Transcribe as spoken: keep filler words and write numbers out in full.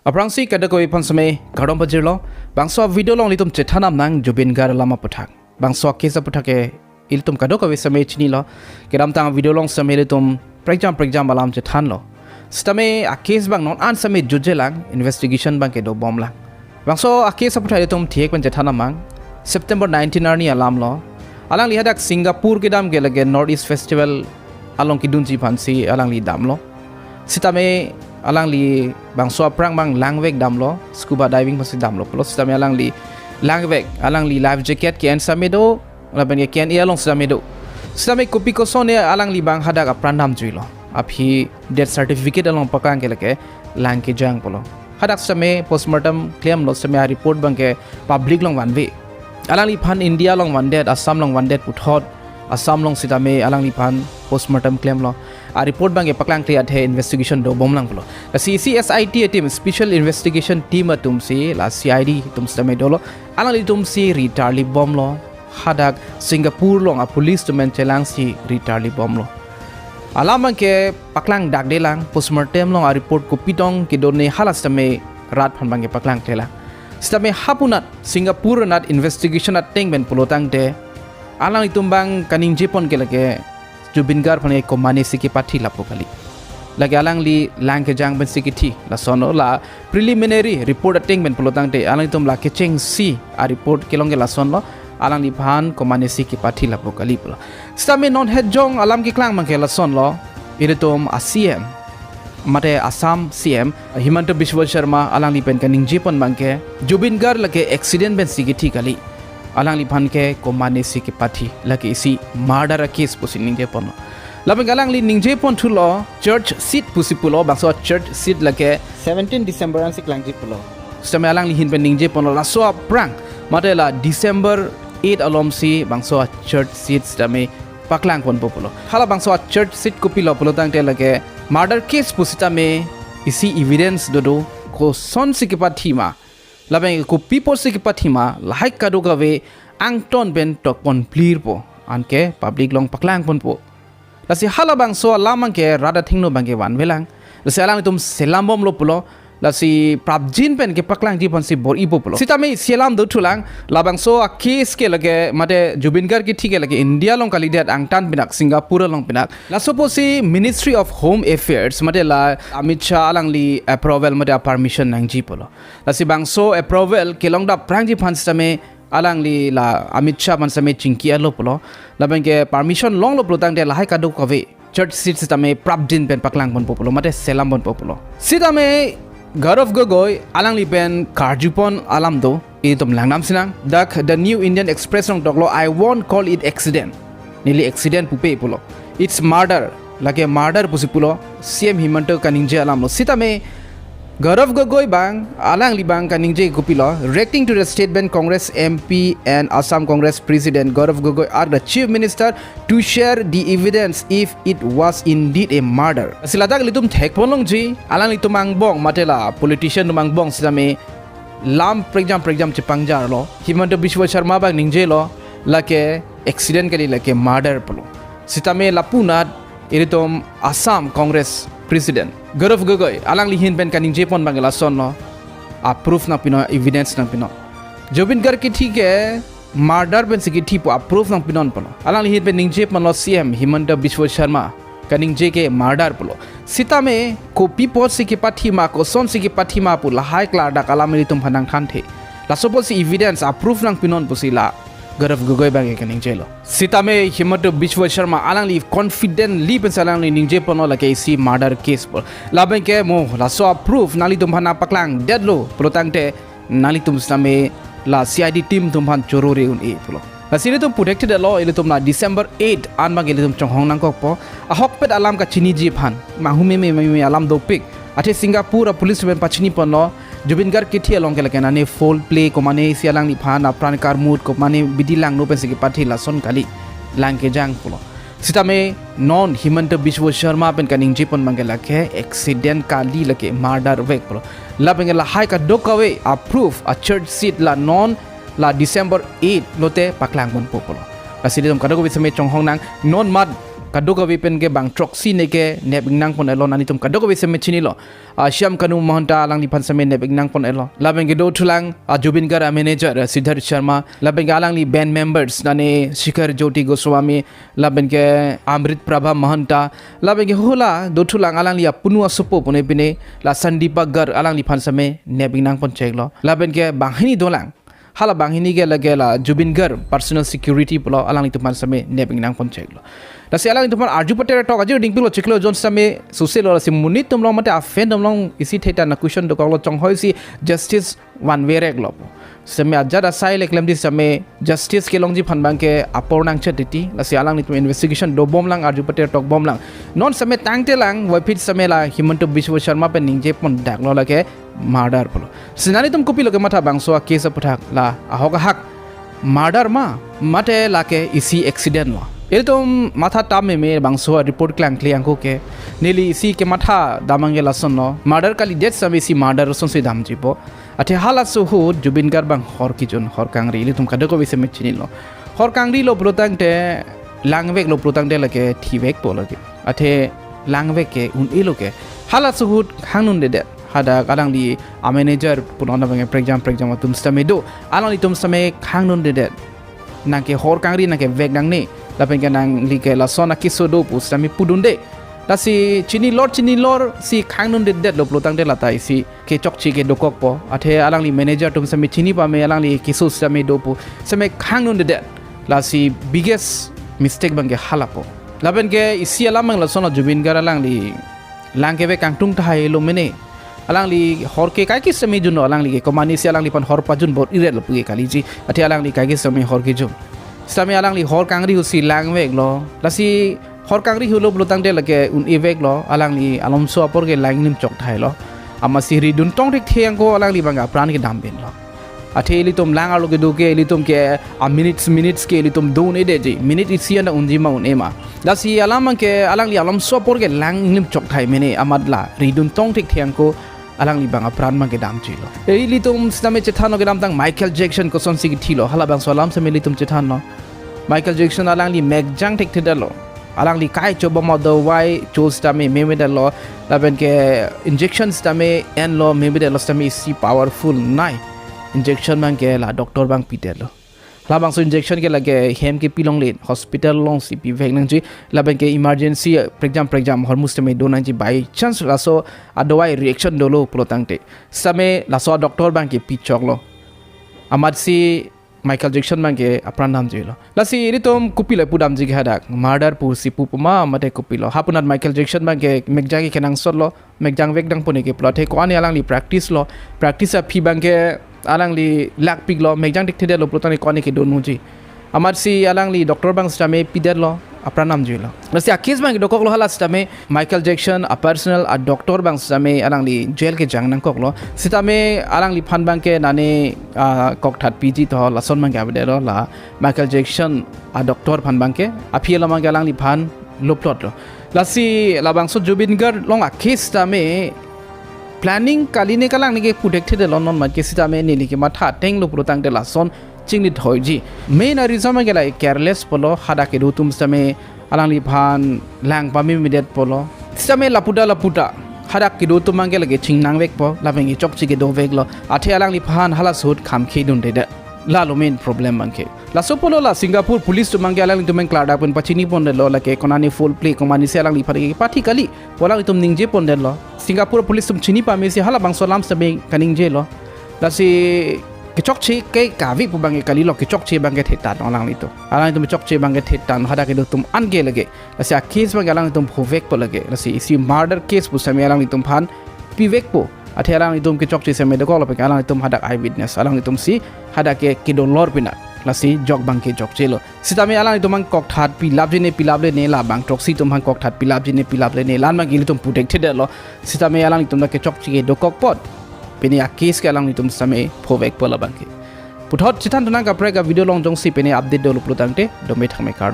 Aphrangsi kadokave aphan seme kardom pajirlo. Bangso a-video along ilitum chethan damnang Zubeen Garg alam aputhak. Bangso a-case aputhak ke ilitum kadokave seme chinilo. Kedamtang video along seme ilitum prekjam prekjam alam chethanlo. Sitame a-case abang non an seme jutjelang, investigation abang ke dobomlang. Bangso a-case aputhak ilitum thik pen chethan damnang. September nineteen arni alamlo. Alangli hadak Singapore kedam ke lake North East Festival along kedunji aphansi alangli damlo. Sitame alangli bangso aphrang abang langvek damlo, scuba diving aphansi damlo pulo. Sitame alangli langvek, alangli life jacket ke-en sitame do, lapen ke-en-e along sitame do. Sitame kopi koson-e alangli abang hadak apran damjuilo. Aphi death certificate along paklang ke lake lang kejang pulo. Hadak sitame postmortem klemlo, sitame a-report abang ke public along vanve. Alangliphan India along vandet, Assam along vandet puthot, Assam along sitame alangliphan postmortem klemlo. A-report abang ke paklangkle athe investigation dobomlang pulo. Lasi isi S I T a-team, Special Investigation Team atumsi, la C I D atum sitame dolo. Alanglitumsi ri tarlip bomlo. Hadak Singapore along a-police atum pen chelangsi ri tarlip bomlo. Alam abang ke paklang dakdelang, postmortem along a-report kopi tong kedo-an hala sitame rat aphan abang ke paklangklelang. Sitame hapunat Singapore anat investigation ateng pen pulotangte, alanglitum abang kaningjepon ke lake Zubeen Garg aphan ke komatnesi kepathi lapu kali. Lake alangli lang kejang pensi kethi, lasonlo, la preliminary report ateng pen pulotangte, alanglitum la kechengsi a-report kelong ke lasonlo, alangliphan komatnesi kepathi lapu kali pulo. Sitame non hetjong alam keklang abang ke lasonlo, ilitum a-C M, mate Assam C M, Himanta Biswa Sarma alangli pen kaningjepon abang ke, Zubeen Garg lake accident pensi kethi kali. Alangliphan ke komatnesi kepathi, lake isi murder a-case pusi ningjeponlo. Lapen ke alangli ningjeponthulo, charge sheet pusi pulo, bangso charge sheet lake seventeen December ansi klangji pulo. Sitame alangli ahin pen ningjeponlo, laso aphrang, mate la December eight alomsi bangso a-charge sheet sitame paklangponpo pulo. Hala bangso a-charge sheet kopilo pulotangte lake murder case pusitame isi evidence dodo, kosonsi kepathi ma, lapen kopi apotsi kepathi ma, lahai kadokave angton pen tokpon plirpo, anke public along paklangponpo. Lasi halabangso alam abang ke rat athengno abang ke vanvelang. Lasi alanglitum selambomlo pulo. Lasi prapjin pen kepaklangji aphansi bor-ipo pulo. Sitame selam dothulang, labangso a-case ke lake, mate Zubeen Garg kethi ke lake India along kalidet, angtan pinak, Singapore along pinak. Laso apotsi Ministry of Home Affairs, mate la Amit Shah alangli approval mate a-permission nangji pulo. Lasi bangso approval kelong dapprangji aphan sitame alangli la Amit Shah aphan sitame chingki-etlo pulo. Lapen ke permission longlo pulotangte lahai kadokave charge sheet sitame prapjin pen paklangponpo pulo, mate selamponpo pulo. Sitame Gaurav Gogoi alangli pen karjupon alam do, ilitum langdam sinang. Dak The New Indian Express along toklo, "I won't call it accident. Neli accident pupe pulo. It's murder. Lake murder pusi pulo." C M Himanta kaningje alamlo. Sitame Gaurav Gogoi abang, alangli abang kaningje kopilo, reacting to the statement, Congress M P and Assam Congress President Gaurav Gogoi asked the Chief Minister to share the evidence if it was indeed a murder. Lasi ladak ilitum thekpon longji, alanglitum angbong, mate la politician atum angbong sitame lam prekjam prekjam chepangjarlo. Himanta Biswa Sarma abang ningjelo, lake accident kali, lake murder pulo. Sitame lapunat ilitum Assam Congress President Gaurav Gogoi alangli ahin pen kaningjepon abang lasonlo, a-proof nangpinon, evidence nangpinon. Zubeen Garg kethi ke murder pensi kethi pu a-proof nangpinon pulo. Alangli ahin pen ningjeponlo C M Himanta Biswa Sarma, kaningje ke murder pulo. Sitame kopi apotsi kepathi ma, kosonsi kepathi ma pu lahai klardak alam ilitum aphan nangthanthe. Laso apotsi evidence, a-proof nangpinon pusi la Gaurav Gogoi abang ke kaningjelo. Sitame Himanta Biswa Sarma alangli confidently pensi alangli ningjeponlo, lake isi murder case pulo. Lapen ke mo laso a-proof nanglitum aphan nangpaklangdetlo pulotangte nanglitum sitame la C I D team atum aphan choro-re un-e pulo. Lasi ilitum pudek thidetlo, ilitum la December eight an abang ilitum chonghong nangkokpo. Ahokpet alam kachiniji aphan, manghu meme meme alam dopik. Athe Singapore a-police pen pachiniponlo, Zubeen Garg kethi along ke lake nane foul play, komatnesi alangliphan apran karmut, komatne bidi langno pensi kepathi, lason kali, lang kejang pulo. Sitame non Himanta Biswa Sarma pen kaningjepon abang ke lake accident kali, lake murder vek pulo. Lapen ke lahai kadokave a-proof, a-charge sheet la non la December eight lote paklangponpo pulo. Lasi ilitum kadokave sitame chonghong nang, non mat kadokave pen ke bang throksi ne ke nep ingnang pon-etlo, nanglitum kadokave seme chinilo. Ah, Shyam Kanu Mahanta alangliphan seme nep ingnang pon-etlo. Lapen ke dothulang, ah, Zubeen Garg a-manager, ah, Siddharth Sharma, lapen ke alangli band members, nane Shikhar Jyoti Goswami, lapen ke Amrit Prabha Mahanta, lapen ke hula dothulang alangli apunu asopo pune pine, la Sandeep Garg alangliphan seme nep ingnang pon cheklo. Lapen ke banghini dolang. Hala banghini ke lake la Zubeen Garg personal security pulo, alanglitum aphan seme nep ingnang pon cheklo. Lasi alanglitum aphan arju pater tok ajir dingpilo chiklo jon seme suse lo, lasi monit atum along mate a-fan atum along isi theta na question dokoklo, chonghoi si justice vanve reklo. Seme ajat asai le klemdi seme justice kelongji aphan bang ke apor nangchet titi. Lasi alanglitum investigation dobomlang, arju pater tokbomlang. Non seme tangtelang, voiphit seme la Himanta Biswa Sharma pen ningje pondaklo lake murder pulo. Si nanglitum kopilo kematha bangso a-case aputhak, la ahok ahak murder ma, mate lake isi accident lo? Ilitum matha tame me bangso a-report klangkle angko ke. Neli isi kematha dam abang ke lasonlo. Murder kalidet seme isi murder asonsi damjipo. Athe halaso ahut Zubeen Garg bang hor kejun, hor kangri, ilitum kadokave seme chinilo. Hor kangrilo pulo tangte, langveklo pulo tangte lake thivekpo lake. Athe langvek ke un-elo ke. Halaso ahut khangnundedet. Hadak alangli a-manager punon abang ke prekjam prekjam atum sitame do. Alanglitum sitame khangnundedet. Nang ke hor kangri, nang ke vek nangne. Lapen ke nangli ke lason a-case do pu sitame pudunde. Lasi chinilor chinilor si khangnundedetlo pulo tangte lata isi kechokche ke dokokpo. Athe alangli manager atum sitame chini pame, alangli keso sitame do pu sitame khangnundedet. Lasi biggest mistake bang ke halapo. Lapen ke isi alam bang lason la Zubeen Garg alangli lang kevek kangtung tahai lo mene. Alangli hor ke kaike sitame junlo, alangli ke komatne si alangliphan hor pajun bor-iret lo puke kaliji. Athe alangli kaike sitame hor kejun. Sitame alangli hor kangri ahut si langveklo. Lasi hor kangri ahut lo pulo tangte lake un-e veklo, alangli alomso apor ke lang ingnim chok thailo. Amatsi ridun tong thekthe angko alangli bang apran kedam binlo. Athe ilitum lang arlo kedo ke, ilitum ke a-minutes minutes ke ilitum do un-edetji. Minute isi anta unji ma un-e ma. Lasi alam bang ke alangli alomso apor ke lang ingnim chok thai mene, amat la ridun tong thekthe angko alangli bang apran bang kedam chilo. Ilitum sitame chethanlo kedamtang Michael Jackson kosonsi kethilo, halabangso alam sitame ilitum chethanlo. Michael Jackson alangli mekjang thekthedetlo. Alangli kai chobom adawai cho sitame memedetlo. Lapen ke injection sitame enlo, memedetlo, sitame isi powerful nai. Injection bang ke la doctor bang pidetlo. Halabangso injection ke lake hem kepi longle, hospital alongsi pivek nangji. Lapen ke emergency, eh, prekjam prekjam ahormu sitame do nangji, by chance laso adawai reaction dolo pulo tangte, sitame laso doctor bang ke pichoklo. Amatsi Michael Jackson bang ke apran damjilo. Lasi ilitum kopilo pudamji ke hadak murder pusi pupu ma mate kopilo? Hapunat Michael Jackson bang ke mekjang ke kenangsotlo, mekjang vek dang pune ke pulo. Athe ko-an alangli practice lo, practice aphi bang ke alangli lakpiklo, mekjang thekthedetlo pulo tangte ko-an ke do nangji. Amatsi alangli doctor bang sitame pidetlo, apran damjilo. Lasi a-case bang dokoklo hala sitame Michael Jackson a-personal a-doctor bang sitame alangli jail kejang nangkoklo. Sitame alangliphan bang ke nane, ah, kokthat piji to lason bang ke avedetlo, la Michael Jackson a-doctor aphan bang ke, aphi alam bang ke alangliphan loplotlo. Lasi labangso Zubeen Garg along a-case sitame planning kali ne kalang ne ke pu thekthedetlo, non mat ke sitame neli kematha atenglo pulo tangte lason chingni thoiji. Main a-reason bang ke la careless pulo, hadak kedo atum sitame alangliphan lang pame medet pulo. Sitame lapu ta lapu ta hadak kedo atum bang ke lake chingnang vekpo, lapen ke chokche ke doveklo. Athe alangliphan halaso ahut kham khedundedet. Lalo main problem bang ke. Laso pulo la Singapore police atum bang ke alanglitum bang klardak pen pachini pondetlo, lake konane foul play, komatne si alangliphan ke pathi kali pu alanglitum ningje pondetlo. Singapore police atum chini pame si halabangso alam sitame kaningjelo. Lasi kechokche ke kave pu bang ke kalilo, kechokche bang ke thetan alanglitum. Alanglitum chokche bang ke thetan, hadak kedo atum an ke lake. Lasi a-case bang ke alanglitum phovekpo lake. Lasi isi murder case pu sitame alanglitum aphan pivekpo. Athe alanglitum kechokche sitame dokoklo, lapen ke alanglitum hadak eyewitness, alanglitum si hadak ke kedolor pina. Lasi jok bang ke jokchelo. Sitame alanglitum bang kokthat pilapji ne pilaple ne, labang throksi atum bang kokthat pilapji ne pilaple ne, la-an bang ke ilitum pu thekthedetlo. Sitame alanglitum ta kechokche ke dokok apot, pini a-case ke alanglitum sitame phovekpo labang ke. Puthot chethan tonang kaprek a-video along jongsi pini update dolo pulo tangte, dome thangme kardom.